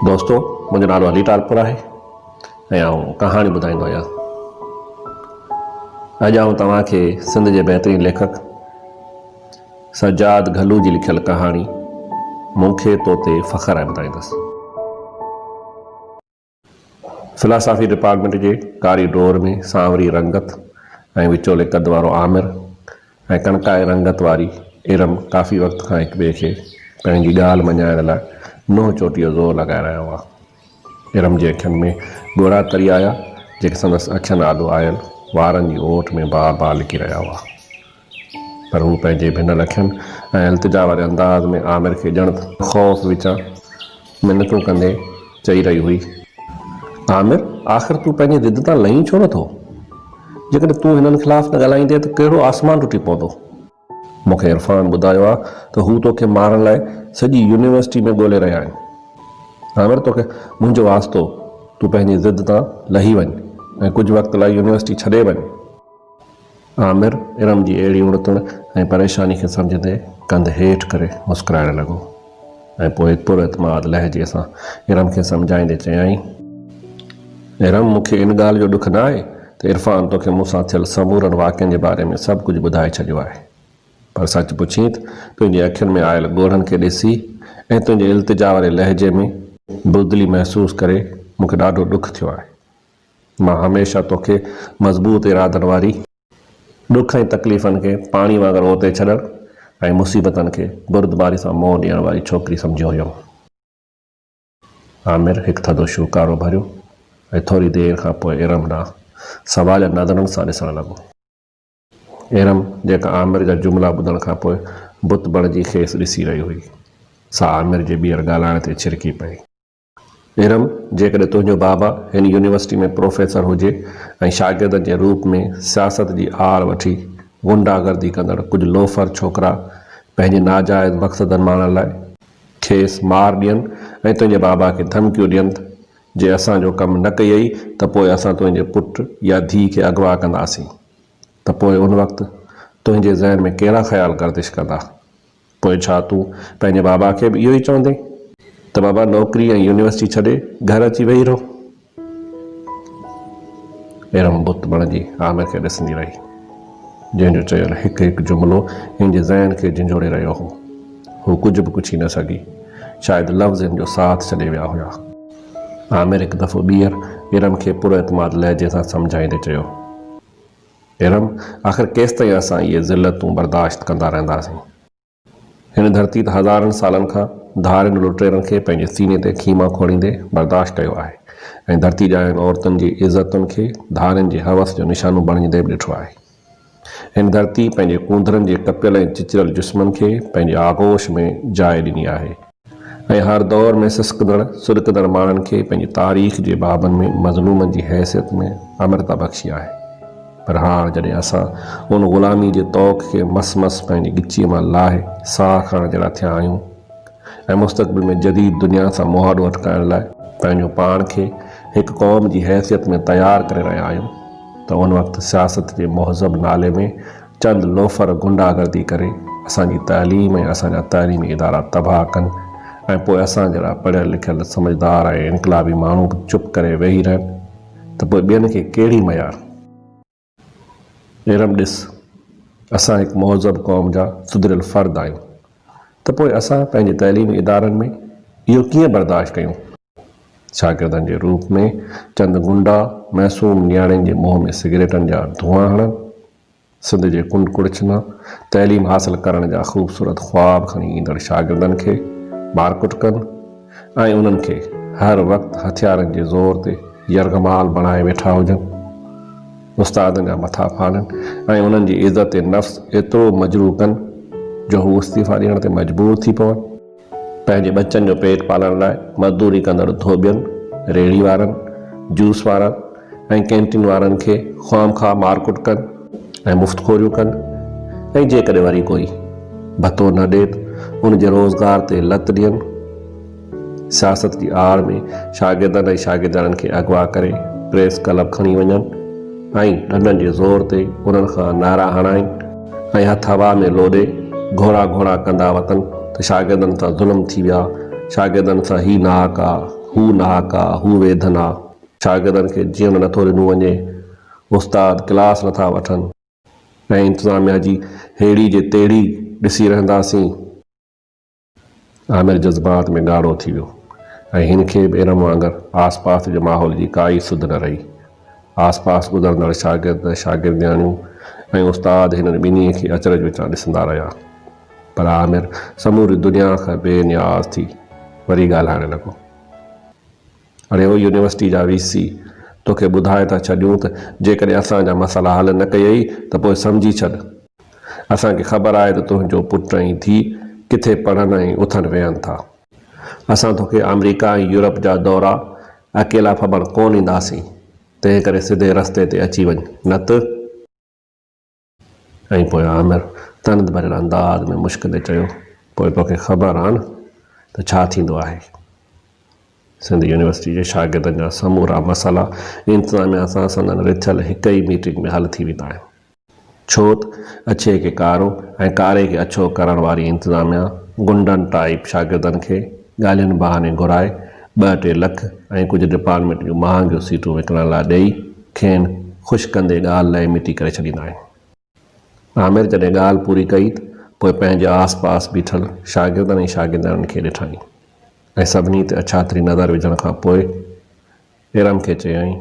دوستو منهنجو نالو علي ٽالپر آهي ۽ آئون ڪهاڻي ٻڌائيندو آهيان. اڄ آئون توهان کي سنڌ جي بهترين ليکڪ سجاد گهلو جي لکيل ڪهاڻي مون کي تو تي فخر آهي ٻڌائيندس. فلاسافي ڊپارٽمينٽ جي ڪاري ڊور ۾ سانوري رنگت ۽ وچولي قد وارو عامر ۽ ڪڻڪائي رنگت واري ارم ڪافي وقت کان هڪ ٻئي کي پنهنجي ڳالهه مڃائڻ لاء ننهن چوٽيء جو زور لڳائي رهيا هئا. ارم جي اکين ۾ ڳوڙها تري آيا، جيڪي سندس اکين آڏو آيل وارن جي اوٽ ۾ بار بار لڪي رهيا هئا. پر هو پنهنجي ڀنل اکين ۽ التجا واري انداز ۾ عامر کي ڄڻ ته خوف وچان منتون ڪندي چئي رهي هئي. عامر، آخر تون پنهنجي ضد تان لهين ڇو نٿو؟ جيڪڏهن تون هنن خلاف نه ڳالهائيندين ته ڪهڙو آسمان ٽٽي پوندو؟ مون کي عرفان ٻڌايو آهي ته هو توکي مارڻ لاء سڄي يونيورسٽي ۾ ڳولي رهيا آهن. عامر، توکي منهنجو واسطو، تون پنهنجي ضد تان لهي وڃ ۽ ڪجهه وقت لاء يونيورسٽي ڇڏي وڃ. عامر ارم جي اهڙي اڻتڻ ۽ پريشاني کي سمجهندي ڪنڌ هيٺ ڪري مسڪرائڻ لڳو ۽ پوء پراعتماد لهجي سان ارم کي سمجهائيندي چيائين. ارم مون کي ان ڳالهه جو ڏک نه آهي ته عرفان توکي مون سان ٿيل سمورن واقعن جي باري ۾ سڀ ڪجهه ٻڌائي ڇڏيو آهي پر سچ پڇين ته تنهنجي اکين ۾ آيل ڳوڙهن کي ڏسي ۽ تنهنجي التجا واري لهجي ۾ بزدلي محسوس ڪري مون کي ڏاڍو ڏک ٿيو آهي. مان هميشه توکي مضبوط ارادن واري، ڏک ۽ تڪليفن کي پاڻي وانگر اوتي ڇڏڻ ۽ مصيبتن کي بردباري سان منهن ڏيڻ واري ڇوڪري سمجهيو هيم. عامر هڪ ٿڌو شوڪارو ڀريو ۽ ٿوري دير کان پوء ارم ڏانهن سواليا نظرن سان ڏسڻ لڳو. ارم جيڪا عامر جا جملا ٻڌڻ کان پوء بت بڻجي کيس ڏسي رهي هئي، سا عامر جي ٻيهر ڳالهائڻ تي ڇرڪي پئي. ارم، جيڪڏهن تنهنجو بابا هن يونيورسٽي ۾ پروفيسر هجي ۽ شاگردن جي روپ ۾ سياست جي آڙ وٺي غنڊا گردي ڪندڙ ڪجهه لوفر ڇوڪرا پنهنجي ناجائز مقصدن ماڻڻ لاء کيس مار ڏين ۽ تنهنجي بابا کي ڌمڪيون ڏين ته جي اسان جو ڪم نه ڪيئي ته پوء اسان تنهنجي پٽ يا ڌيء کي اغوا ڪنداسين ته پوء ان وقت تنهنجي ذهن ۾ ڪهڙا خيال گردش ڪندا؟ پوء ڇا تون پنهنجي بابا کي به اهو ئي چوندين ته بابا نوڪري ۽ يونيورسٽي ڇڏي گهر اچي ويهي رهو؟ ارم بت بڻجي عامر کي ڏسندي رهي، جنهن جو چيل هڪ هڪ جملو هن جي ذهن کي جهنجهوڙي رهيو هو. هو ڪجهه به ڪڇي نه سگهي. شايد لفظ هن جو ساٿ ڇڏي ويا هيا. عامر هڪ دفعو ٻيهر ارم کي پراعتماد لهجي سان سمجهائيندي چيو. ارم، آخر ڪيستائين اسان اهي ذلتون برداشت ڪندا رهنداسين؟ هن ڌرتي ته هزارن سالن کان ڌارين لٽيرن کي پنهنجي سيني تي خيما کوڙيندي برداشت ڪيو آهي ۽ ڌرتي ڄاين عورتن جي عزتن کي ڌارين جي هوس جو نشانو بڻجندي به ڏٺو آهي. هن ڌرتي پنهنجي ڪونڌرن جي ڪپيل ۽ چچريل جسمن کي پنهنجي آغوش ۾ جاء ڏني آهي. ۽ هر دور ۾ سسڪندڙ سڏڪندڙ ماڻهن کي پنهنجي تاريخ جي بابن ۾ مظلومن جي حيثيت ۾ امرتا بخشي آهي. پر هاڻ جڏهن اسان ان غلامي جي طوق کي مس مس پنهنجي ڳچيء مان لاهي ساهه کڻڻ جهڙا ٿيا آهيون ۽ مستقبل ۾ جديد دنيا سان مهاڏو اٽڪائڻ لاء پنهنجو پاڻ کي هڪ قوم جي حيثيت ۾ تيار ڪري رهيا آهيون ته ان وقت سياست جي مهذب نالي ۾ چند لوفر غنڊا گردي ڪري اسان جي تعليم ۽ اسان جا تعليمي ادارا تباهه ڪن ۽ پوء اسان جهڙا پڙهيل لکيل سمجهدار ۽ انقلابي ماڻهو به چپ ڪري ويهي رهن ته پوء ٻين کي ڪهڙي ميار؟ ارم ڏس، اسان هڪ مهذب قوم جا سڌريل فرد آهيون ته پوء اسان پنهنجي تعليمي ادارن ۾ اهو ڪيئن برداشت ڪيون؟ شاگردن جي روپ ۾ چند غنڊا معصوم نياڻين جي منهن ۾ سگريٽن جا ڌوئان هڻن؟ سنڌ جي ڪنڊ ڪڙڇ مان تعليم حاصل ڪرڻ جا خوبصورت خواب کڻي ايندڙ شاگردن کي مارڪٽ ڪن ۽ انهن کي هر وقت هٿيارن جي زور تي يرغمال بڻائي ويٺا هجن، استادن جا مٿا ڦاڙن ۽ انهن جي عزت نفس ايترو مجروح ڪن جو هو استعيفا ڏيڻ تي مجبور ٿي پون. پنهنجي ٻچن جو پيٽ پالڻ لاء مزدوري ڪندڙ ڌوٻين، ريڙهي وارن، جوس وارن ۽ ڪينٽين وارن کي خوامخواه مارڪٽ ڪن ۽ مفت خوريون ڪن ۽ جيڪڏهن وري ڪوئي ڀتو نه ڏي ته ان جي روزگار تي لت ڏين. سياست جي آڙ ۾ شاگردن ۽ شاگردياڻين کي اغوا ڪري پريس ڪلب کڻي وڃن ۽ ڏنڊن جي زور تي انهن کان نعرا هڻائين. ۽ هٿ هوا ۾ لوڏي گهوڙا گهوڙا ڪندا وتن ته شاگردن سان ظلم ٿي ويا، شاگردن سان هي ناحق آ، هو ناحق آ، هو ويڌن آ. شاگردن کي جيئڻ نٿو ڏنو وڃي، استاد ڪلاس نٿا وٺن ۽ انتظاميا جي ههڙي جي تهڙي ڏسي رهنداسين. عامر جذبات ۾ ڳاڙهو ٿي ويو ۽ هن کي به ارم وانگر آس پاس جي ماحول جي ڪائي سڌ نه رهي. آس پاس گذرندڙ شاگرد، شاگردياڻيون ۽ استاد هنن ٻنهي کي اچرج وچان ڏسندا رهيا. پر عامر سموري دنيا کان بي نياز ٿي وري ڳالهائڻ لڳو. اڙي او يونيورسٽي جا وي سي، توکي ٻڌائي ٿا ڇڏيون ته جيڪڏهن اسان جا مسئلا حل نه ڪيئي ته پوء سمجهي ڇڏ. اسان کي خبر آهي ته تنهنجو پٽ ۽ ڌيء ڪٿي پڙهن ۽ اٿن ويهن ٿا. اسان توکي آمريڪا ۽ يورپ جا دورا اڪيلا ڦٻڻ ڪونه ڏينداسين، تنهنڪري سڌي رستي تي اچي وڃ، نه ته. ۽ پوء عامر طنز ڀريل انداز ۾ مشڪندي چيو، پوء توکي خبر آ نه ته ڇا ٿيندو آهي. سنڌ يونيورسٽي جي شاگردن جا سمورا مسئلا انتظاميا سان سندن رٿيل هڪ ئي ميٽنگ ۾ حل ٿي ويندا آهن. ڇو ته اڇي کي ڪارو ۽ ڪاري کي اڇو ڪرڻ واري انتظاميا غنڊن ٽائيپ شاگردن کي ڳالهين بهاني گهرائي ٻه ٽي لک ۽ ڪجهه ڊپارٽمينٽ جون مهانگيون سيٽون وڪڻڻ لاء ڏئي کين خوش ڪندي ڳالهه لئي مٽي ڪري ڇڏيندا آهن. عامر جڏهن ڳالهه پوري ڪئي ته پوء پنهنجي آس پاس بيٺل شاگردن ۽ شاگردياڻين کي ڏٺائين ۽ سڀني تي اڇاتري نظر وجهڻ کان پوء ارم کي چيائين،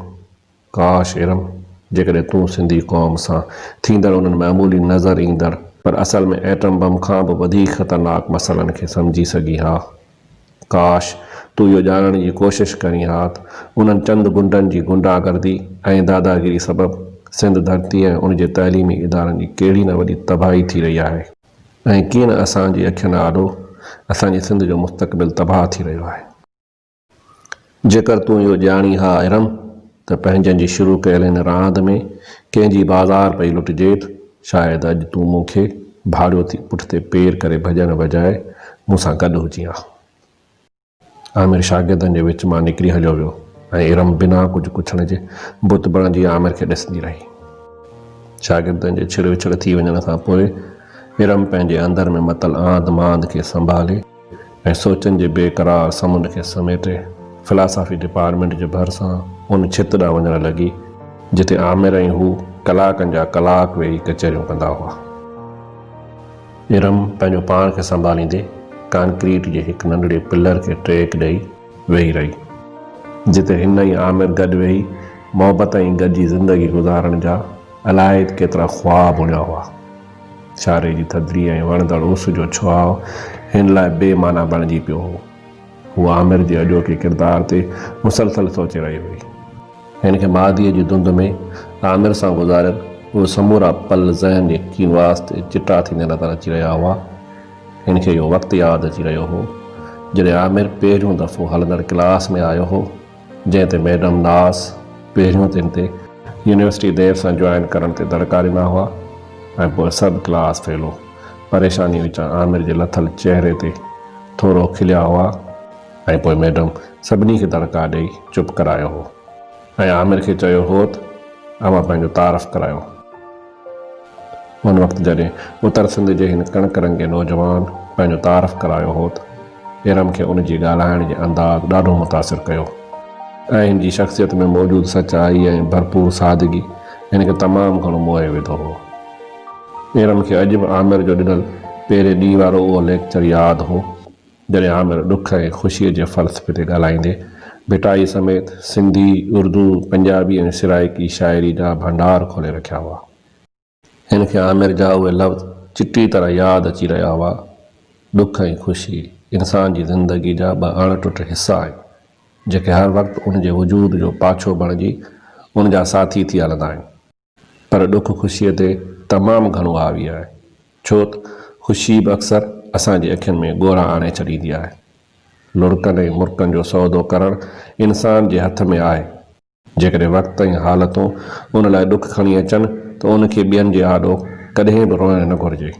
ڪاش ارم، جيڪڏهن تون سنڌي قوم سان ٿيندڙ انهن معمولي نظر ايندڙ پر اصل ۾ ايٽم بم کان به وڌيڪ خطرناڪ مسئلن کي سمجهي سگهين ها. ڪاش تون اهو ڄاڻڻ جي ڪوشش ڪرين ها ته انهن چند غنڊن جي غنڊا گردي ۽ داداگيري سبب سنڌ ڌرتي ۽ ان جي تعليمي ادارن جي ڪهڙي نه وڏي تباهي ٿي رهي آهي ۽ ڪيئن نه اسان جي اکين آڏو اسان جي سنڌ جو مستقبل تباهه ٿي رهيو آهي. جيڪر تون اهو ڄاڻين ها ارم ته پنهنجن جي شروع ڪيل هن راند ۾ ڪنهن جي بازار پئي لٽجي ته شايد اڄ تون مون کي ڀاڙيو ٿي پٺتي پير ڪري ڀڄڻ بجاء مون سان گڏ هجين ها. عامر شاگردن جي وچ مان نڪري هليو ويو ۽ ارم بنا ڪجهه ڪڇڻ جي بت بڻجي عامر کي ڏسندي رهي. شاگردن جي ڇڙ وڇڙ ٿي وڃڻ کان پوء ارم پنهنجي اندر ۾ متل آنڌ مانڌ کي سنڀالي ۽ سوچن جي بي قرار سمنڊ کي سميٽي فلاسافي ڊپارٽمينٽ جي ڀرسان ان ڇت ڏانهن وڃڻ لڳي، جتي عامر ۽ هو ڪلاڪن جا ڪلاڪ ويهي ڪچهريون ڪندا هئا. ارم پنهنجو پاڻ کي سنڀاليندي ڪانڪريٽ جي هڪ ننڍڙي پلر کي ٽيڪ ڏئي ويهي رهي، جتي هن ۽ عامر گڏ ويهي محبت ۽ گڏجي زندگي گذارڻ جا الائي ڪيترا خواب اڻيا هئا. سياري جي ٿڌڙي ۽ وڻندڙ اس جو ڇهاء هن لاء بي معنيٰ بڻجي پيو هو. هوء عامر جي اڄوڪي ڪردار تي مسلسل سوچي رهي هئي. هن کي ماضيء جي ڌنڌ ۾ عامر سان گذاريل اهي سمورا پل ذهن جي ڪينواس تي چٽا ٿيندي نظر اچي رهيا هئا. هن کي اهو وقت ياد اچي رهيو هو، جڏهن عامر پهريون دفعو هلندڙ ڪلاس ۾ آيو هو. جنهن تي ميڊم ناز پهريون تن تي يونيورسٽي دير سان جوائن ڪرڻ تي دڙڪا ڏنا هئا ۽ پوء سڀ ڪلاس فيلو پريشاني وچان عامر جي لٿل چهري تي ٿورو کليا هئا ۽ پوء ميڊم سڀني کي دڙڪا ڏئي چپ ڪرايو هو ۽ عامر کي چيو هو ته اوهان پنهنجو تعارف ڪرايو. ان وقت جڏهن اتر سنڌ جي هن ڪڻڪ رنگي نوجوان پنهنجو تعارف ڪرايو هو ته ارم کي ان جي ڳالهائڻ جي انداز ڏاڍو متاثر ڪيو ۽ هن جي شخصيت ۾ موجود سچائي ۽ ڀرپور سادگي هن کي تمام گهڻو موهي وڌو هو. ارم کي اڄ به عامر جو ڏنل پهرين ڏينهن وارو اهو ليڪچر ياد هو جڏهن عامر ڏک ۽ خوشيء جي فلسفي تي ڳالهائيندي ڀٽائي سميت سنڌي، اردو، پنجابي ۽ سرائيڪي شاعري جا ڀنڊار کولي رکيا هئا. هن کي عامر جا اهي لفظ چٽي طرح ياد اچي رهيا هئا، ڏک ۽ خوشي انسان جي زندگي جا ٻه اڻ ٽٽ حصا آهن، جيڪي هر وقت ان جي وجود جو پاڇو بڻجي ان جا ساٿي ٿي هلندا آهن. پر ڏک خوشيء تي تمام گهڻو حاوي آهي، ڇو ته خوشي به اڪثر اسان جي اکين ۾ ڳوڙها آڻي ڇڏيندي آهي. لڙڪن ۽ مرڪن جو سودو ڪرڻ انسان جي هٿ ۾ آهي. جيڪڏهن وقت ۽ حالتون ان لاء ڏک کڻي اچن ته ان کي ٻين جي آڏو ڪڏهن به روئڻ نه گهرجي.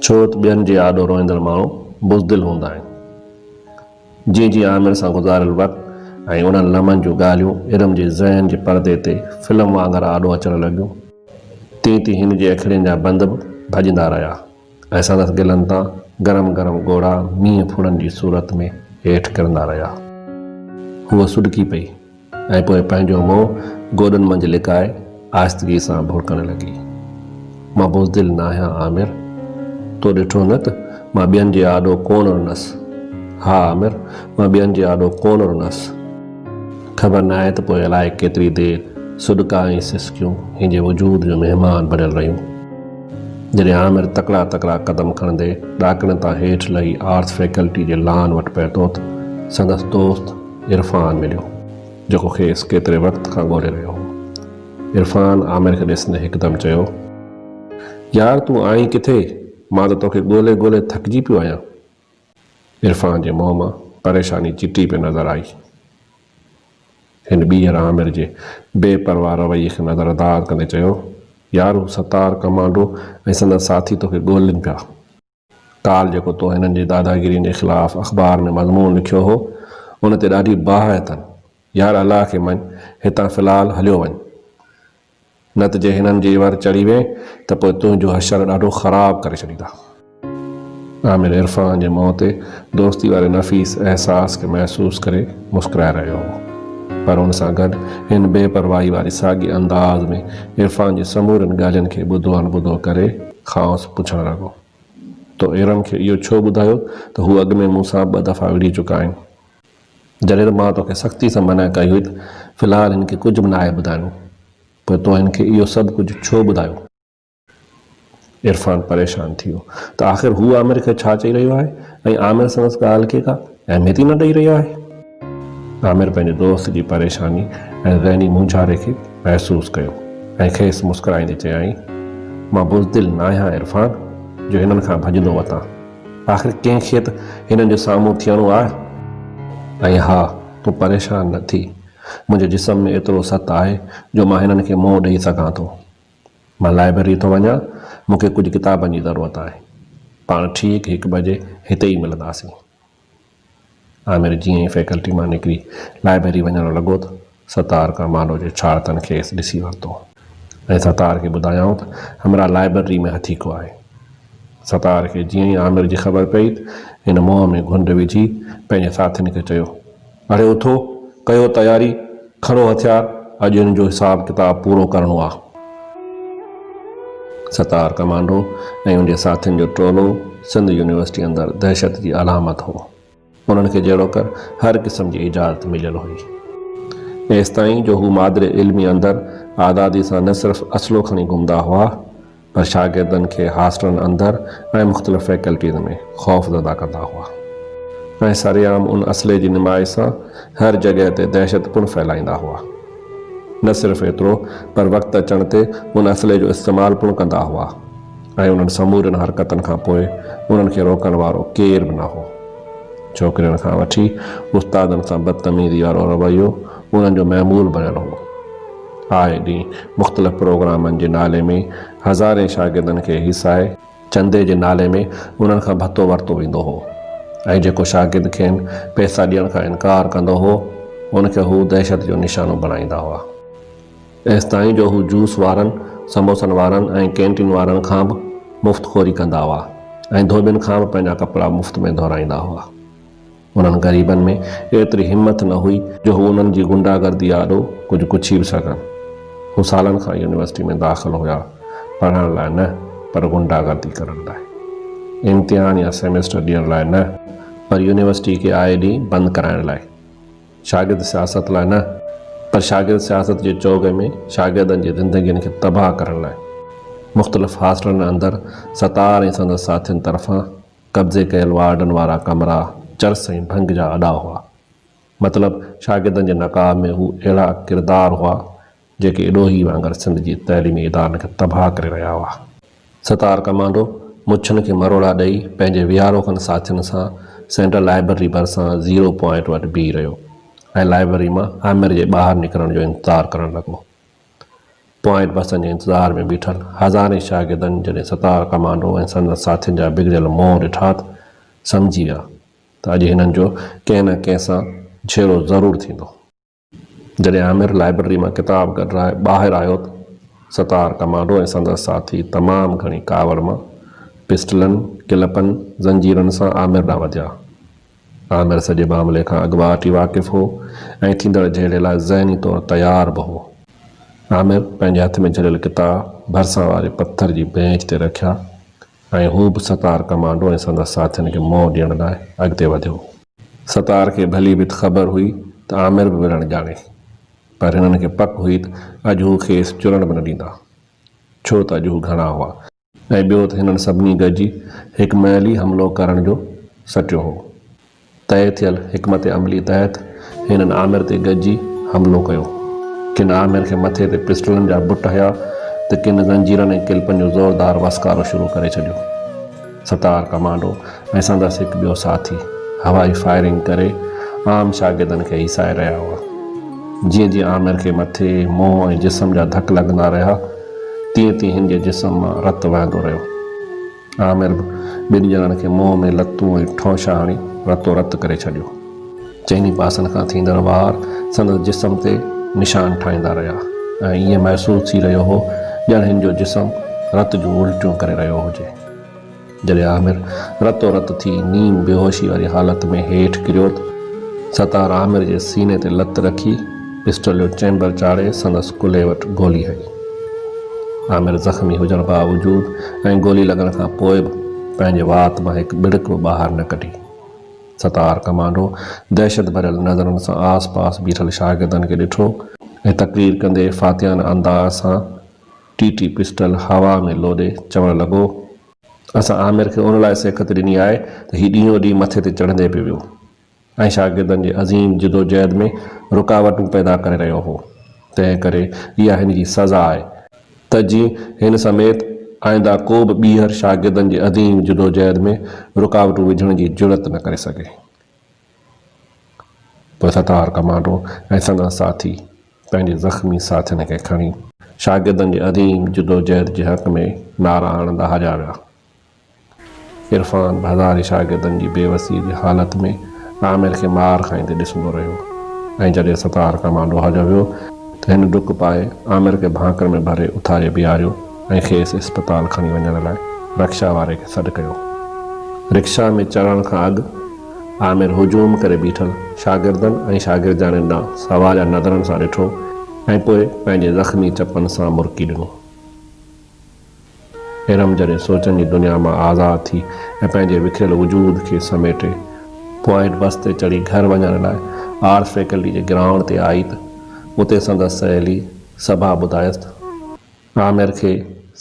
ڇو ته ٻين جي آڏو روئيندڙ ماڻهو بزدل هوندا آهن. جيئن جيئن عامر سان گذاريل وقت ۽ انهن لمحن جون ڳالهيون ارم جي ذهن جي پردي تي فلم وانگر آڏو اچڻ لڳيون، تيئن تيئن هن جي اکڙين جا بند به ڀڄندا رهيا ۽ سندس ڳلن تان گرم گرم ڳوڙها مينهن ڦڙن جي صورت ۾ هيٺ ڪرندا رهيا. هوء سڏڪي پئي ۽ پوء پنهنجو منهن گوڏن منجهه لڪائي آهستگيء سان ڀڙڪڻ لڳي. مان بزدل ناهيان عامر! تو ڏٺو نه ته مان ٻين جي آڏو ڪونه رنس. ها عامر، مان ٻين جي آڏو ڪونه رنس. خبر ناهي ته پوء الائي ڪيتري دير سڏڪا ۽ سسڪيون هن جي وجود جو مهمان بڻيل رهيون. جڏهن عامر تڪڙا تڪڙا قدم کڻندي ڏاڪڻ تان هيٺ لهي آرٽس فيڪلٽي جي لان وٽ پهتو ته سندس دوست عرفان مليو، جيڪو کيس ڪيتري وقت کان ڳولي رهيو هو. عرفان عامر کي ڏسندي هڪدم چيو. يار تون آهين ڪٿي؟ مان ته توکي ڳولي ڳولي ٿڪجي پيو آهيان. عرفان جي منهن مان پريشاني چٽي پئي نظر آئي. هن ٻيهر عامر جي بي پرواهه رويي کي نظرانداز ڪندي چيو، يار هو ستار ڪمانڊو ۽ سندس ساٿي توکي ڳولين پيا. ڪالهه جيڪو تو هنن جي داداگيرين جي خلاف اخبار ۾ مضمون لکيو هو، ان تي ڏاڍي باهه اٿن. يار الله کي مڃ، هتان في الحال هليو وڃ. نه ته جي هنن جي ور چڙهي وئين ته پوء تنهنجو حشر ڏاڍو خراب ڪري ڇڏيندا. عامر عرفان جي منهن تي دوستي واري نفيس احساس کي محسوس ڪري مسڪرائي رهيو هو. پر ان سان گڏ هن بي پرواهي واري ساڳي انداز ۾ عرفان جي سمورين ڳالهين کي ٻڌو اڻ ٻڌو ڪري کانئس پڇڻ لڳو. تو ارم کي اهو ڇو ٻڌايو ته هو اڳ ۾ مون سان ٻه دفعا وڙهي چڪا آهن. جڏهن ته مان توکي سختي سان منع ڪئي هئي ته في الحال هن کي ڪجهه به ناهي ٻڌائڻو، پوء تو هن کي اهو سڀ ڪجهه ڇو ٻڌايو؟ عرفان پريشان ٿي ويو ته آخر هو عامر کي ڇا چئي رهيو آهي ۽ عامر سندس ڳالهه کي ڪا اهميت ئي نه ڏئي رهيو آهي. عامر پنهنجي دوست جي پريشاني ۽ ذهني مونجهاري کي محسوس ڪيو ۽ کيس مسڪرائيندي چيائين، مان بزدل ناهيان عرفان جو هنن کان ڀڄندو وتان. آخر ڪنهن کي ته هنن جو سامهون ٿيڻو آهي. ۽ ها، تون پريشان نه ٿي. منهنجي جسم ۾ ايترو ست آهي جو مان هنن کي منهن ڏئي سگهان ٿو. مان لائبرري ٿو وڃان، مون کي ڪجهه ڪتابن جي ضرورت آهي. پاڻ ٺيڪ هڪ بجي هتي ئي ملنداسين. عامر جيئن ئي فيڪلٽي مان نڪري لائبرري وڃڻ لڳو ته ستار ڪمانڊو جي ڇاڙتن کيس ڏسي ورتو ۽ ستار کي ٻڌايائون ته همراهه لائبرري ۾ هٿيڪو آهي. ستار کي جيئن ئي عامر جي خبر پئي ته هن منهن ۾ گهنڊ وجهي پنهنجي ساٿين کي چيو، اڙي اٿو، ڪيو تياري، کڻو هٿيار، اڄ هن جو حساب ڪتاب پورو ڪرڻو آ. ستار ڪمانڊو ۽ ان جي ساٿين جو ٽولو سنڌ يونيورسٽي اندر دهشت جي علامت هو. انهن کي جهڙوڪر هر قسم جي اجازت مليل هئي. ايستائين جو هو مادر علمي اندر آزادي سان نه صرف اسلحو کڻي گهمندا هئا پر شاگردن کي هاسٽلن اندر ۽ مختلف فيڪلٽيز ۾ خوف زده ڪندا هئا ۽ سرعام ان اسلحي جي نمائش سان هر جڳهه تي دهشت پڻ ڦهلائيندا هئا. نه صرف ايترو پر وقت اچڻ تي ان اسلحي جو استعمال پڻ ڪندا هئا ۽ انهن سمورين حرڪتن کان پوء انهن کي روڪڻ وارو ڪير به نه هو. ڇوڪرين کان وٺي استادن سان بدتميزي وارو رويو انهن جو معمول بڻيل هو. آئي ڏينهن مختلف پروگرامن جي نالي ۾ هزارين شاگردن کي هيسائي، چندي جي نالي ۾ انهن کان ڀتو ورتو ويندو هو ۽ جيڪو شاگرد کين پئسا ڏيڻ کان انڪار ڪندو هو، ان کي هو دهشت جو نشانو بڻائيندا هئا. ايستائين جو هو جوس وارن، سموسن وارن ۽ ڪينٽين وارن کان به مفت خوري ڪندا هئا ۽ ڌوٻين کان به پنهنجا ڪپڙا مفت ۾ ڌورائيندا هئا. انهن غريبن ۾ ايتري همٿ نه هئي جو هو انهن جي غنڊا گردي آڏو ڪجهه ڪڇي به سگهن. هو سالن کان يونيورسٽي ۾ داخل هيا، پڙهڻ لاء نه پر غنڊا گردي ڪرڻ لاء. امتحان يا سيمسٽر ڏيڻ لاء نه پر يونيورسٽي کي آئي ڏينهن بند ڪرائڻ لاء. شاگرد سياست لاء نه پر شاگرد سياست جي چوغ ۾ شاگردن جي زندگين کي تباهه ڪرڻ لاء. مختلف هاسٽلن اندر ستار ۽ سندس ساٿين طرفان قبضي ڪيل وارڊن وارا ڪمرا چرس ۽ ڀنگ جا اڏا هئا. مطلب شاگردن جي نقاب ۾ هو اهڙا ڪردار هئا، جيڪي اڏوهي وانگر سنڌ جي تعليمي ادارن کي تباهه ڪري رهيا هئا. ستار ڪمانڊو مڇن کي مروڙا ڏئي پنهنجي ويهارو کن ساٿين سان سينٽرل لائبرري ڀرسان زيرو پوائنٽ وٽ بيهي رهيو ۽ لائبرري مان عامر جي ٻاهر نڪرڻ جو انتظار ڪرڻ لڳو. پوائنٽ بسن جي انتظار ۾ بيٺل هزارين شاگردن جڏهن ستار ڪمانڊو ۽ سندس ساٿين جا بگڙيل منهن ڏٺا ته سمجهي ويا ته اڄ هنن جو ڪنهن نه ڪنهن سان جهيڙو ضرور ٿيندو. جڏهن عامر لائبرري مان ڪتاب ڪڍرائي ٻاهر آيو ته ستار ڪمانڊو ۽ سندس ساٿي تمام گهڻي ڪاوڙ مان پسٽلن، ڪلپن، زنجيرن سان عامر ڏانهن وڌيا. عامر سڄي معاملي کان اڳواٽ ئي واقف هو ۽ ٿيندڙ جهيڙي لاء ذهني طور تيار به هو. عامر پنهنجي هٿ ۾ جهليل ڪتاب ڀرسان واري پٿر جي بينچ تي رکيا ۽ هو به ستار ڪمانڊو ۽ سندس ساٿين کي منهن ڏيڻ لاء اڳتي وڌيو. ستار کي ڀلي ڀت خبر هئي ته عامر به وڙهڻ ڄاڻي، پر هنن کي پڪ هئي ته اڄ هو کيس چرڻ به نه ڏيندا، ڇو ته اڄ هو گهڻا هئا. ۽ ٻيو ته هنن سڀني گڏجي هڪ مهل ئي حملو ڪرڻ جو سٽيو هو. طئي ٿيل حڪمت عملي تحت هنن عامر تي گڏجي حملو ڪيو. ڪن عامر کي مٿي تي پسٽلن جا بٽ هنيا ته ڪن زنجيرن ۽ ڪلپن جو زوردار وسڪارو شروع ڪري ڇڏيو. ستار ڪمانڊو ۽ سندس هڪ ٻيو ساٿي هوائي فائرنگ ڪري عام شاگردن کي هيسائي رهيا هئا. جيئن جيئن عامر کي مٿي، منهن ۽ جسم جا ڌڪ لڳندا رهيا، تيئن تيئن هن جي جسم مان رت وهندو رهيو. عامر به ٻن ڄڻن کي منهن ۾ لتون ۽ ٺونشا هڻي رتو رت ڪري ڇڏيو. چئني پاسن کان ٿيندڙ وار سندس جسم تي نشان ٺاهيندا رهيا ۽ ائين محسوس ٿي رهيو هو ڄڻ هن جو جسم رت جون الٽيون ڪري رهيو هجي. جڏهن عامر رتو رت ٿي نيم بيهوشي واري حالت ۾ هيٺ ڪريو ته ستار عامر جي سيني تي لت رکي پسٽل جو چيمبر چاڙهي سندس ڪلهي وٽ گولي هنئي. عامر زخمي هجڻ باوجود ۽ گولي لڳڻ کان پوء به پنهنجي وات مان هڪ ٻڙڪ به ٻاهر نه ڪڍي. ستار ڪمانڊو دهشت ڀريل نظرن سان آس پاس بيٺل شاگردن کي ڏٺو ۽ تقرير ڪندي فاتحانه انداز سان ٽي ٽي پسٽل هوا ۾ لوڏي چوڻ لڳو، اسان عامر کي ان لاء سيکت ڏني آهي ته هي ڏينهون ڏينهن مٿي تي چڙهندي پيو ويو ۽ شاگردن جي عظيم جدوجهد ۾ رڪاوٽون پيدا ڪري رهيو هو، تنهن ڪري اها هن جي سزا آهي ته جيئن هن سميت آئنده ڪو به ٻيهر شاگردن جي عظيم جدوجهد ۾ رڪاوٽون وجهڻ جي جرئت نه ڪري سگهي. پوء ستار ڪمانڊو ۽ سندس ساٿي پنهنجي زخمي ساٿين کي کڻي شاگردن جي عظيم جدوجهد جي حق ۾ نعرا هڻندا هليا ويا. عرفان به هزارين شاگردن جي بيوسيء جي حالت ۾ عامر کي مار کائيندي ڏسندو رهيو ۽ جڏهن ستار ڪمانڊو هليو ويو ته هن ڊڪ پائي عامر کي ڀاڪر ۾ ڀري اٿاري بيهاريو ۽ کيس اسپتال کڻي وڃڻ لاء رڪشا واري کي سڏ ڪيو. رڪشا ۾ چڙهڻ کان اڳ عامر هجوم ڪري بيٺل شاگردن ۽ شاگردياڻين ڏانهن سواليا نظرن سان ڏٺو ۽ پوء پنهنجي زخمي چپن سان مرڪي ڏنو. ارم جڏهن سوچن جي دنيا مان آزاد ٿي ۽ پنهنجي وکريل وجود کي سميٽي پوائنٽ بس تي چڙهي گهر وڃڻ لاء آرٽس فيڪلٽي جي گرائونڊ تي آئي ته اتي سندس سهيلي صبا ٻڌايس ته عامر کي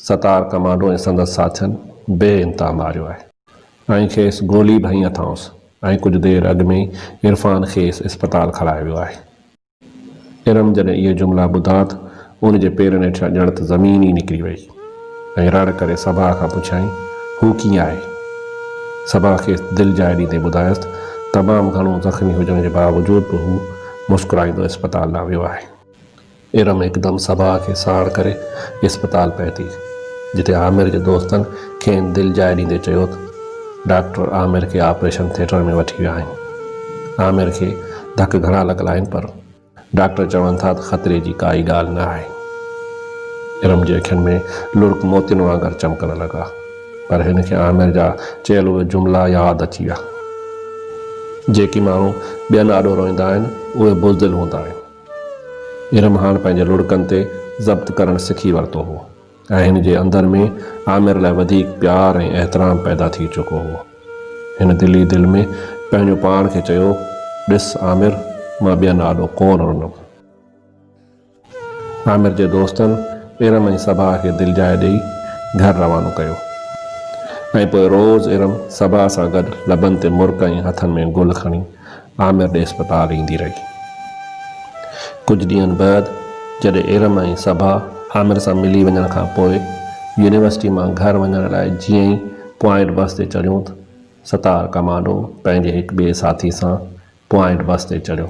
ستار ڪمانڊو ۽ سندس ساٿين بي انتها ماريو آهي ۽ کيس گولي به هنئي اٿائونس ۽ ڪجهه دير اڳ ۾ ئي عرفان کيس اسپتال کڻائي ويو آهي. ارم جڏهن اهي جملا ٻڌا ته ان جي پيرن هيٺيان ڄڻ ته زمين ئي نڪري وئي ۽ رڙ ڪري صبا کان پڇيائين، هو ڪيئن آهي؟ صبا کيس دل جاء ڏيندي ٻڌايس ته تمام گهڻو زخمي هجڻ جي باوجود به هو مسڪرائيندو اسپتال ڏانهن ويو آهي. ارم هڪدم صبا کي ساڻ ڪري اسپتال پهتي، جتي عامر جي دوستن کين دلجاء ڏيندي چيو ته ڊاڪٽر عامر کي آپريشن ٿيٽر ۾ وٺي ويا آهن. عامر کي ڌڪ گهڻا لڳل آهن پر ڊاڪٽر چون ٿا ته خطري جي ڪائي ڳالهه نه آهي. ارم جي اکين ۾ لڙڪ موتين وانگر چمڪڻ لڳا، پر هن کي عامر جا چيل اهي جملا ياد اچي ويا. جيڪي ماڻهو ٻين آڏو روئيندا آهن، اهي بزدل هوندا آهن. ارم هاڻ پنهنجي لڙڪن تي ضبط ڪرڻ سکي ورتو هو ۽ هن جي اندر ۾ عامر لاء وڌيڪ پيار ۽ احترام پيدا ٿي چڪو هو. هن دل ئي دل ۾ پنهنجو پاڻ کي چيو، ڏس عامر، مان ٻين آڏو ڪونه رنم. عامر جي دوستن ارم ۽ صبا کي دلجاء ڏيئي گهر روانو ڪيو ۽ پوء روز ارم صبا سان گڏ لبن تي مرڪ ۽ هٿن ۾ گل کڻي عامر ڏي اسپتال ايندي رهي. ڪجهه ڏينهن بعد جڏهن ارم ۽ صبا عامر سان ملي وڃڻ کان پوء يونيورسٽي مان گهر وڃڻ لاء جيئن ئي پوائنٽ بس تي چڙهيون ته ستار ڪمانڊو پنهنجي هڪ ٻئي ساٿي سان پوائنٽ بس تي چڙهيو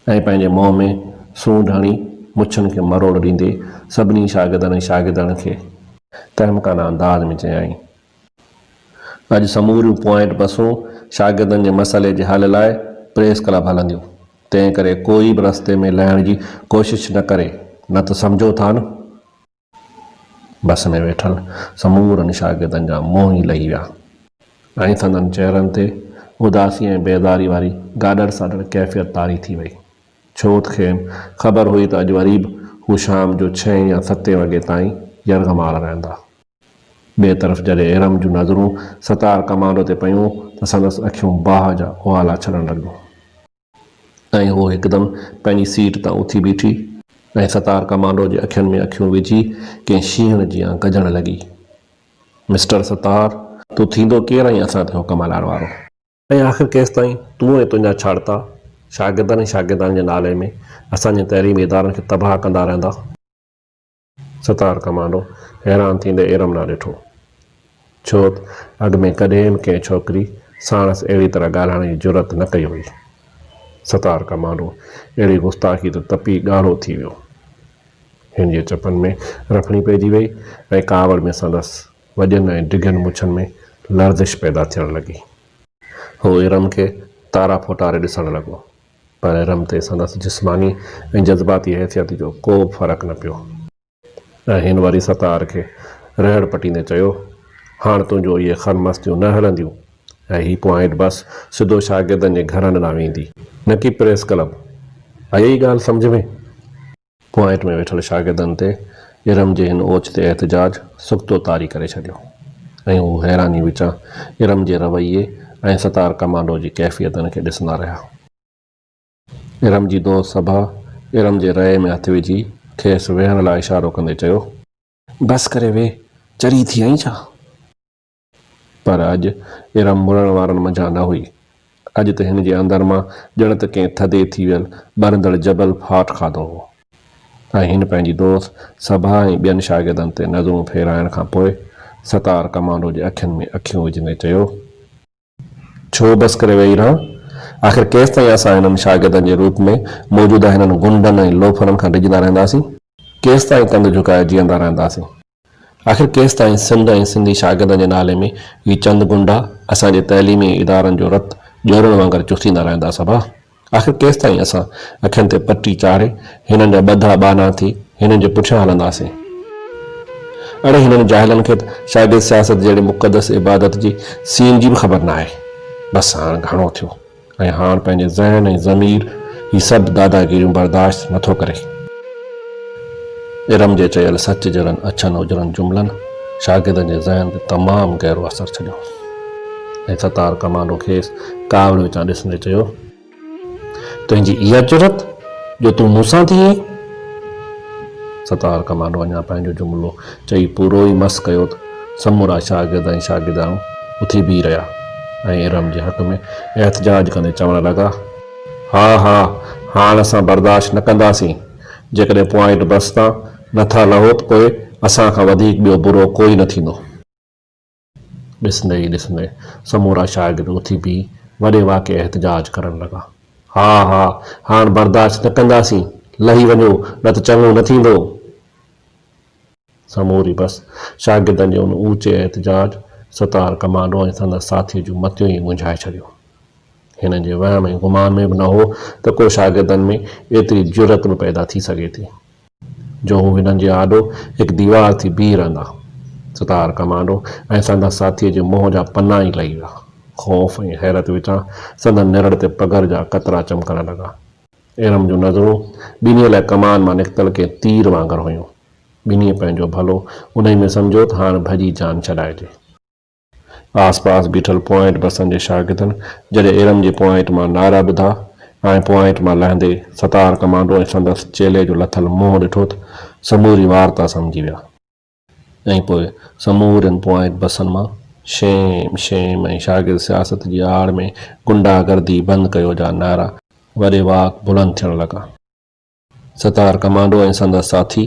۽ پنهنجي منهن ۾ سونڍ هڻي مڇن کي مروڙ ڏيندي سڀني شاگردن ۽ شاگردڻ کي تحمڪانه انداز ۾ چيائين. اڄ سموريون پوائنٽ بسون شاگردن جي مسئلي جي حل لاء پريس ڪلب هلنديون، تنهن ڪري ڪوئي به رستي ۾ لهڻ جي ڪوشش نه ڪري نه ته سمجهو ٿا نه. بس ۾ ويٺل سمورن شاگردن جا منهن ئي لهي ويا ۽ سندن چهرن تي اداسي ۽ بيزاري واري گاڏڙ ساڏڙ ڪيفيت طاري ٿي وئي. ڇو ته کين خبر هئي ته اڄ وري به هو شام جو ڇهين يا ستين وڳي تائين يرغمال رهندا. ٻئي طرف جڏهن ارم جون نظرون ستار ڪمانڊو تي پيون ته سندس اکيون باهه جا اهالا ڇڏڻ لڳيون ۽ هوء هڪدم پنهنجي سيٽ تان اٿي بيٺي ۽ ستار ڪمانڊو جي اکين ۾ اکيون وجهي ڪنهن شينهڻ جيان گجڻ لڳي. مسٽر ستار! تون ٿيندو ڪير آهين اسان تي حڪم هلائڻ وارو؟ ۽ آخر ڪيستائين تون ۽ تنهنجا ڇاڙتا شاگردن ۽ شاگردياڻين جي نالي ۾ اسان جي تعليمي ادارن کي تباهه ڪندا رهندا؟ ستار ڪمانڊو حيران ٿيندي ارم ڏانهن ڏٺو. ڇو ته اڳ ۾ ڪڏهن به ڪنهن ڇوڪري ساڻس اهڙي طرح ڳالهائڻ جي جرئت نه ڪئي هئي. ستار ڪمانڊو اهڙي گستاخي تي تپي ڳاڙهو ٿي ويو. هن جي چپن ۾ رڦڻي پئجي وئي ۽ ڪاوڙ ۾ سندس وڏين ۽ ڊگهين مڇن ۾ لرزش پيدا ٿيڻ لڳي. هو ارم کي تارا ڦوٽاري ڏسڻ لڳو، پر ارم تي سندس جسماني ۽ جذباتي حيثيت جو ڪو به فرق نه پيو ۽ هن وري ستار کي رهڙ پٽيندي چيو، هاڻ تنهنجون اهي خرمستيون نه هلنديون ۽ هي پوائنٽ بس سڌو شاگردن جي گهرن ڏانهن ويندي، نه ڪي پريس ڪلب. آئي ڳالهه سمجهه ۾؟ پوائنٽ ۾ ويٺل شاگردن تي ارم جي هن اوچتي احتجاج سڪتو طاري ڪري ڇڏيو ۽ هو حيراني وچان ارم جي رويي ۽ ستار ڪمانڊو جي ڪيفيتن کي ڏسندا رهيا. ارم جي دوست صبا ارم جي رئي ۾ هٿ وجهي کيس ويهڻ لاء اشارو ڪندي چيو. بس ڪري ويهه، چري ٿي آهين ڇا؟ پر اڄ ارم مڙڻ وارن منجهان نه هئي. اڄ ته هن جي اندر مان ڄڻ ته ڪنهن ٿڌي ٿي ويل ٻرندڙ جبل ڦاٽ کاڌو هو ۽ هن پنهنجي دوست صبا ۽ ٻين شاگردن تي نظرون ڦيرائڻ کان پوء ستار ڪمانڊو جي اکين ۾ اکيون وجهندي چيو. ڇو بس ڪري ويهي رهان؟ آخر ڪيستائين اسان هنن شاگردن جي روپ ۾ موجوده هنن غنڊن ۽ لوفرن کان ڊڄندا رهنداسين؟ ڪيستائين ڪنڌ جهڪائي جيئندا رهنداسين؟ آخر ڪيستائين سنڌ ۽ سنڌي شاگردن جي نالي ۾ هي چند غنڊا اسان جي تعليمي ادارن جو رت ڄورڻ وانگر چوسيندا رهندا سڀا؟ آخر ڪيستائين اسان اکين تي پٽي چاڙهي هنن جا ٻڌا ٻانها ٿي هنن جي پٺيان هلنداسين؟ اڙي هنن جاهلن کي ته شاگرد سياست جهڙي مقدس عبادت جي سين جي به خبر ناهي. بس هاڻ گهڻو ٿيو. ۽ هاڻ پنهنجي ذهن ۽ ضمير هي سڀ داداگيريون برداشت نه ٿو ڪري. ارم جي چيل سچ جهڙن اڇن اجرن جملن شاگردن جي ذهن تي تمام گهرو اثر ڇڏيو ۽ ستار ڪمانڊو کيس ڪاوڙ وچان ڏسندي چيو. تنهنجي اها جرئت جو تون مون سان ٿي ائين؟ ستار ڪمانڊو اڃا پنهنجو جملو چئي پورو ئي مس ڪيو ته سمورا شاگرد ۽ شاگردياڻيون اٿي بيهي رهيا ۽ ارم جي حق ۾ احتجاج ڪندي چوڻ لڳا. ها ها هاڻ اسان برداشت نه ڪنداسين، جيڪڏهن پوائنٽ بس تان نه ٿا لهو ته پوء اسان کان وڌيڪ ٻيو برو ڪوئي نه ٿيندو. ڏسندي ئي ڏسندي سمورا شاگرد اٿي بيهي وڏي واڪي احتجاج ڪرڻ لڳا. ها ها هاڻ برداشت نه ڪنداسين، لهي وڃو نه ته چڱو نه ٿيندو. سموري بس شاگردن جي ان اوچي احتجاج ستار ڪمانڊو ۽ سندس ساٿيء جون متيون ئي مونجهائي ڇڏيون. هنن جي وهم ۽ گمان ۾ به نه هو ته ڪو شاگردن ۾ ايتري جرئت به پيدا ٿي سگهي ٿي. جو هو هنن جي آڏو هڪ ديوار ٿي بيهي رهندا. ستار ڪمانڊو ۽ سندس ساٿيء جي منهن جا پنا ئي لهي ويا. خوف ۽ حيرت وچان سندن نرڙ تي پگهر جا قطرا چمڪڻ لڳا. ارم جون نظرون ٻنهي لاء ڪمان مان نڪتل ڪنهن تير وانگر هيون. ٻنهي پنهنجو ڀلو انهي ۾ سمجهيو ته هاڻ ڀڄي جان ڇڏائجي. آس پاس بيٺل پوائنٽ بسن جي شاگردن جڏهن ارم جي پوائنٽ مان نعرا ٻڌا ۽ پوائنٽ مان لهندي ستار ڪمانڊو ۽ سندس چيلي جو لٿل منهن ڏٺو ته سموري وارتا سمجهي ويا ۽ پوء سمورين پوائنٽ بسن مان شيم شيم ۽ شاگرد سياست جي آڙ ۾ غنڊا گردي بند ڪيو جا نعرا وڏي واڪ بلند ٿيڻ لڳا. ستار ڪمانڊو ۽ سندس ساٿي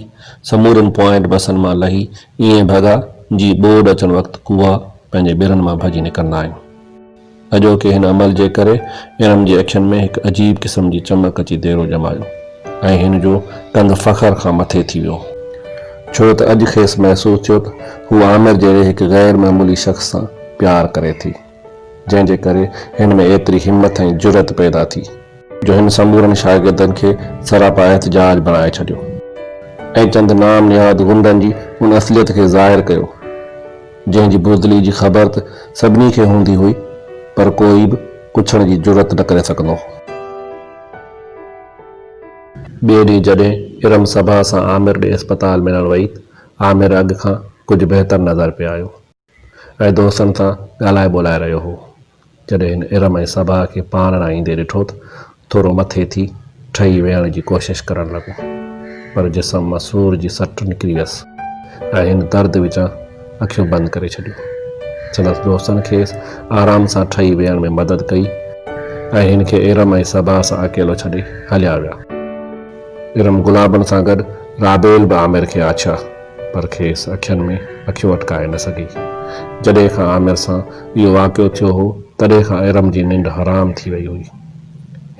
سمورين پوائنٽ بسن مان لهي ائين ڀڳا جيئن ٻوڏ اچڻ وقت ڪوئا پنهنجي ٻرن مان ڀڄي نڪرندا آهن. اڄوڪي هن عمل جي ڪري ارم جي اکين ۾ هڪ عجيب قسم جي چمڪ اچي ديرو ڄمايو ۽ هن جو ڪنڌ فخر کان مٿي ٿي ويو. ڇو ته اڄ کيس محسوس ٿيو ته هوء عامر جهڙي هڪ غير معمولي شخص سان پيار ڪري ٿي. جنهن جي ڪري هن ۾ ايتري همٿ ۽ جرئت پيدا ٿي، جو هن سمورن شاگردن کي سراپا احتجاج بڻائي ڇڏيو ۽ چند نام نهاد غنڊن جي ان اصليت کي ظاهر ڪيو، جنهن جي بزدلي جي خبر ته سڀني کي هوندي هئي، پر ڪوئي به. ڪڇڻ جي جرئت نه ڪري سگهندو هو. ٻئي ڏينهن جڏهن ارم صبا سان عامر ڏي اسپتال ملڻ وئي ته عامر اڳ کان ڪجهه بهتر نظر پئي آيو ۽ دوستن سان ڳالهائي ٻولهائي رهيو هو. جڏهن هن ارم ۽ صبا کي پاڻ ڏانهن ايندي ڏٺو ته ٿورو مٿي ٿي ٺهي ويهڻ جي ڪوشش ڪرڻ لڳو، پر جسم مان سور جي سٽ نڪري ويس ۽ هن درد وچان اکيون بند ڪري ڇڏيون. سندس دوستن کيس آرام سان ٺهي ويهڻ ۾ مدد ڪئي ۽ هن کي ارم ۽ صبا سان اڪيلو ڇڏي هليا ويا. ارم گلابن سان گڏ رابيل به عامر کي آڇيا، پر کيس اکين ۾ اکيون اٽڪائي نه سگهي. جڏهن کان عامر سان اهو واقعو ٿيو هو، تڏهن کان ارم جي ننڊ حرام ٿي وئي هئي.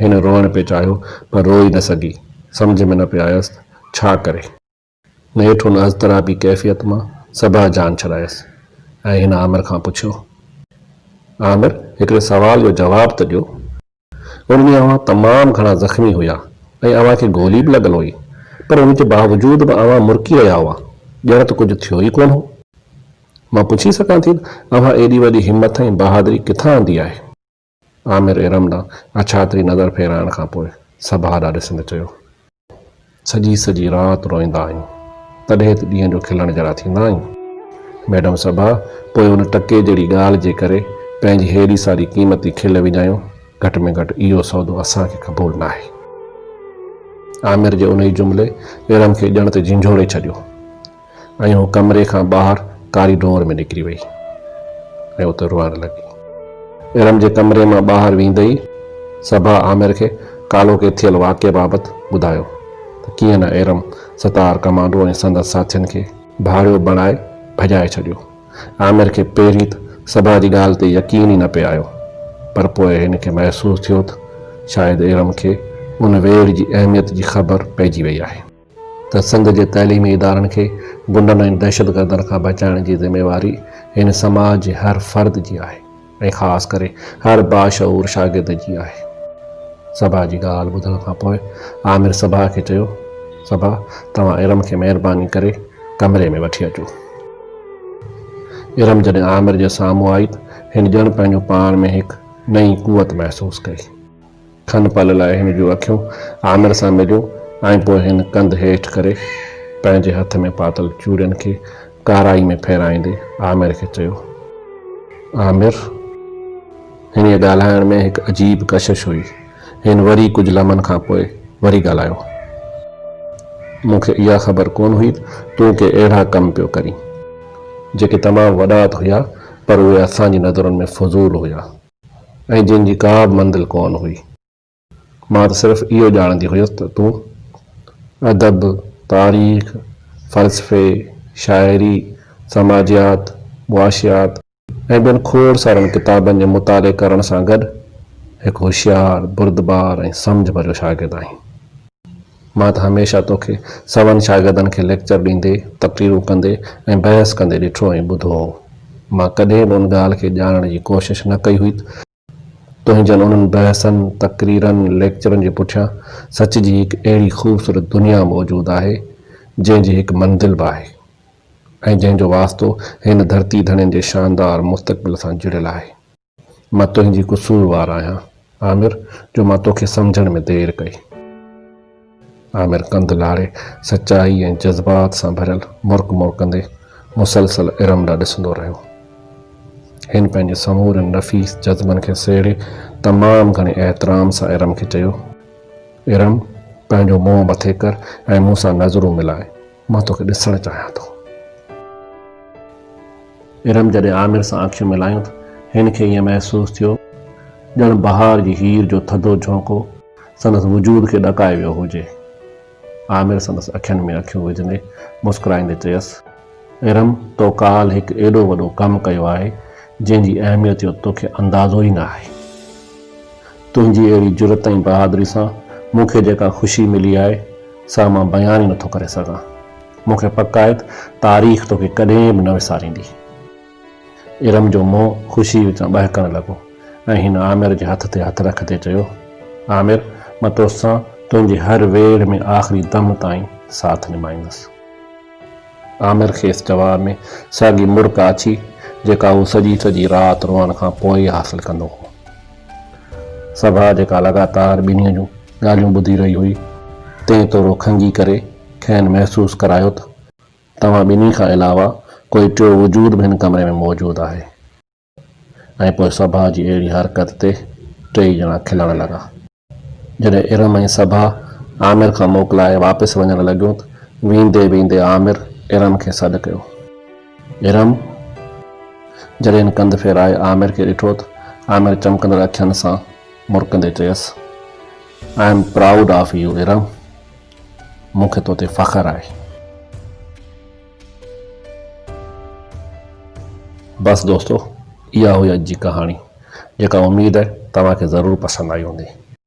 هن روئڻ پئي چاهيو، پر روئي نه سگهي. سمجهه ۾ نه پئي آيس ته ڇا ڪري. نيٺ ان اضطرابي ڪيفيت مان صبا جان ڇڏايس ۽ هن عامر کان پڇيو. عامر، هڪڙي سوال جو جواب ته ڏيو. ان ڏينهن اوهان تمام گهڻا زخمي هيا ۽ اوهان کي گولي به لڳل هئي، پر ان جي باوجود به اوهان مرڪي رهيا هئا، ڄڻ ته ڪجهه ٿيو ئي ڪونه هو. مان پڇي سگهان ٿي ته اوهان ايڏي وڏي همٿ ۽ بهادري ڪٿان آندي آهي؟ عامر ارم ڏانهن اڇاتري نظر ڦيرائڻ کان پوء صبا ڏانهن ڏسندي چيو. سڄي سڄي رات روئيندا آهيون، تڏهن ته ڏينهن جو کلڻ جهڙا ٿيندا آهيون. ميڊم صبا پوء ان ٽڪي جهڙي ڳالهه جي ڪري پنهنجي هيڏي ساري قيمتي کل وڃايو، گهٽ ۾ گهٽ اهو سودو اسان کي قبول ناهي. عامر جي انهي جملي ارم کي ڄڻ ته جهنجهوڙي ڇڏيو. ۽ هوء ڪمري کان ٻاهر ڪاريڊور ۾ نڪري وئي ۽ اتي روئڻ لڳي. ارم جي ڪمري مان ٻاهر ويندي ئي صبا عامر کي ڪالهوڪي ٿيل واقعي بابت ٻڌايو ته ڪيئن نه ارم ستار ڪمانڊو ۽ سندس ساٿين کي ڀاڙيو بڻائي ڀڄائي ڇڏيو. عامر کي پهرين ته صبا جي ڳالهه تي يقين ئي نه پئي آيو پر پوء هن کي محسوس ٿيو ته شايد ارم کي ان ويڙهه جي اهميت جي خبر پئجي وئي آهي. ته سنڌ جي تعليمي ادارن کي غنڊن ۽ دهشتگردن کان بچائڻ جي ذميواري هن سماج جي هر فرد جي آهي ۽ خاص ڪري هر باشعور شاگرد جي آهي. صبا جي ڳالهه ٻڌڻ کان پوء عامر صبا کي چيو، صبا توهان ارم کي مهرباني ڪري ڪمري ۾ وٺي اچو. ارم جڏهن عامر جي سامهون آئي ته هن ڄڻ پنهنجو پاڻ ۾ هڪ نئين قوت محسوس ڪئي. کن پل لاء هن جون اکيون عامر سان مليون ۽ پوء هن ڪنڌ هيٺ ڪري پنهنجي هٿ ۾ پاتل چوڙين کي ڪارائي ۾ ڦيرائيندي عامر کي چيو، عامر! هن جي ڳالهائڻ ۾ هڪ عجيب ڪشش هئي. هن وري ڪجهه لمحن کان پوء وري ڳالهايو. مون کي اها خبر ڪونه هئي ته تون ڪي اهڙا ڪم پيو ڪرين، جيڪي تمام وڏا ته هيا پر اهي اسان جي نظرن ۾ فضول هيا. ۽ جن جي ڪا به منزل ڪونه هئي. مان ته صرف اهو ڄاڻندي هيس ته تون ادب، تاريخ، فلسفي، شاعري، سماجيات، معاشيات ۽ ٻين کوڙ سارن ڪتابن جي مطالعي ڪرڻ سان گڏ هڪ هوشيار، بردبار ۽ سمجهه ڀريو شاگرد آهين. مان ته هميشه توکي سون شاگردن کي ليڪچر ڏيندي، تقريرون ڪندي ۽ بحث ڪندي ڏٺو ۽ ٻڌو هو. مان ڪڏهن به ان ڳالهه کي ڄاڻڻ جي ڪوشش نه ڪئي هئي ته تنهنجن انهن بحثن، تقريرن، ليڪچرن جي پٺيان سچ جي هڪ اهڙي خوبصورت دنيا موجود آهي، جنهن جي هڪ منزل به آهي ۽ جنهن جو واسطو هن ڌرتي ڌڻين جي شاندار مستقبل سان جڙيل آهي. مان تنهنجي قصوروار آهيان عامر جو مان توکي سمجهڻ ۾ دير ڪئي. عامر ڪنڌ لاڙي سچائي ۽ جذبات سان ڀريل مرڪ مرڪندي مسلسل ارم ڏانهن ڏسندو رهيو. هن پنهنجي سمورن نفيس جذبن کي سهيڙي تمام گهڻي احترام سان ارم کي چيو، ارم پنهنجو منهن مٿي ڪر ۽ مون سان نظرون ملاء. مان توکي ڏسڻ چاهيان ٿو. ارم جڏهن عامر سان اکيون ملايون ته هن کي ائين محسوس ٿيو ڄڻ بهار جي هير جو ٿڌو جهونڪو سندس وجود کي ڏڪائي ويو هجي. عامر سندس اکين ۾ اکيون وجهندي مسڪرائيندي چيس، ارم تو ڪالهه هڪ ايڏو وڏو ڪم ڪيو آهي جنهن جي اهميت جو توکي اندازو ئي نه آهي. تنهنجي اهڙي جرئت ۽ بهادري سان مون کي جيڪا خوشي ملي آهي، سا مان بيان ئي نٿو ڪري سگهان. مون کي پڪ آهي ته تاريخ توکي ڪڏهن به نه وساريندي. ارم جو منهن خوشيء وچان ٻهڪڻ لڳو ۽ هن عامر جي هٿ تي هٿ رکندي چيو، عامر، مان توسان تنهنجي هر ويڙهه ۾ آخري دم تائين ساٿ نڀائيندس. عامر کيس جواب ۾ ساڳي مرڪ آڇي، جيڪا هو سڄي سڄي رات روئڻ کان پوء ئي حاصل ڪندو هو. سڀا جيڪا لڳاتار ٻنهي جون ڳالهيون ٻڌي رهي هئي، تنهن ٿورو کنگهي ڪري کين محسوس ڪرايو ته توهان ٻنهي کان علاوه ڪوئي ٽيو وجود به هن ڪمري ۾ موجود آهي. ۽ پوء سڀا جي اهڙي حرڪت تي ٽيئي ڄڻا کلڻ لڳا. جڏهن ارم ۽ صبا عامر کان موڪلائي واپس وڃڻ لڳيون ته ويندي ويندي عامر ارم کي سڏ ڪيو. ارم! جڏهن هن ڪنڌ ڦيرائي عامر کي ڏٺو ته عامر چمڪندڙ اکين سان مرڪندي چيس، I am proud of you Iram! مون کي تو تي فخر آهي. بس دوستو اها هئي اڄ جي ڪهاڻي جيڪا اميد آهي توهان کي ضرور پسند آئي هوندي.